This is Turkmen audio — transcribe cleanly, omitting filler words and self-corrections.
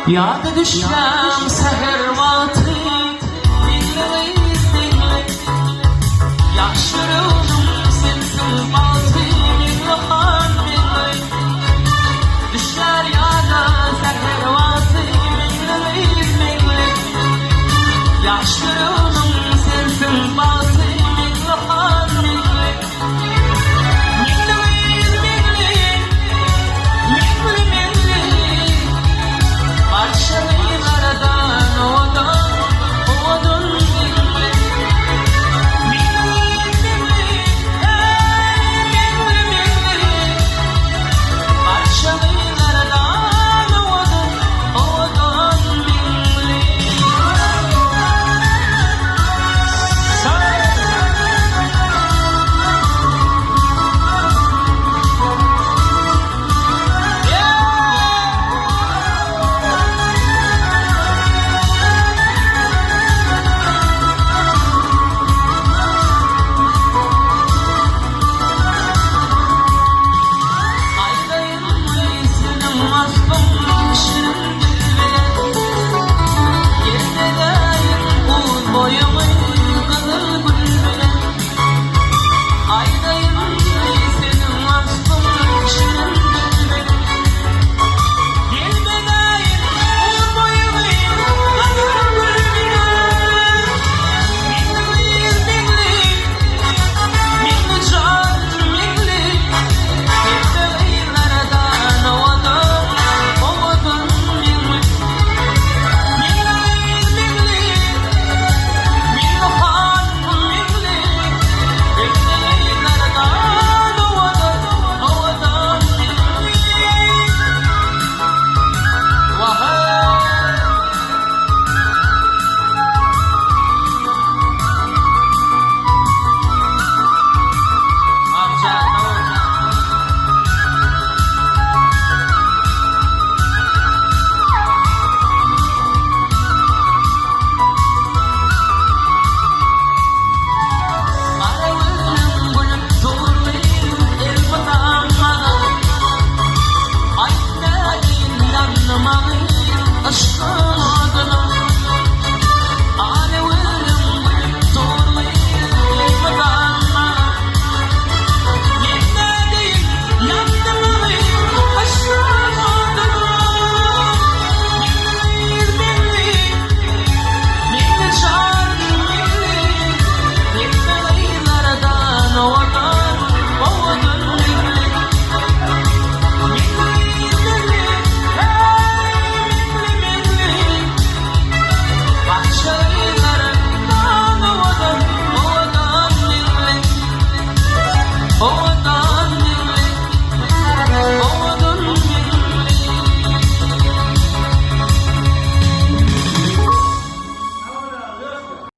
Ýada düşýäň säher wagty Meňli gyz meňli Ýaş ýüregimiň sensiň bagty Meňli han meňli Düşýär ýada säher wagty Meňli gyz meňli Ýaş ýüregimiň sensiň bagty Meňli han meňli Meňli gyz meňli Meňli meňli Barça gyzlardan owadan Owadan meňli Meňli gyz meňli Eý meňli meňli Barça gyzlardan owadan Owadan meňli. Aýdaýynmy seniň waspyň şirin dil bilen Ýeňledäýin uz boýuňy gyzyl gül bilen Aýdaýynmy seniň waspyň şirin dil bilen Ýelmedäýin uz boýuňy gyzyl gül bilen Meňli gyz meňli Meňli jan meňli Hemme gyzlardan owadan owadan meňli Meňli gyz meňli Meňli han meňli Hemme gyzlardan owadan owadan meňli Wah-eý! Gara gözlüň gülüp dur gyz elmydam maňa Aýt nädeýin ýandyma gyz yşkyň oduna Gara gözlüň gülüp dur gyz elmydam maňa Men nädeýin ýandyma gyz yşkyň oduna Meňli gyz meňli Meňli jan meňli Hemme gyzlardan owadan owadan meňli Meňli meňli heý meňli meňli Barça gyzlardan owadan owadan meňli.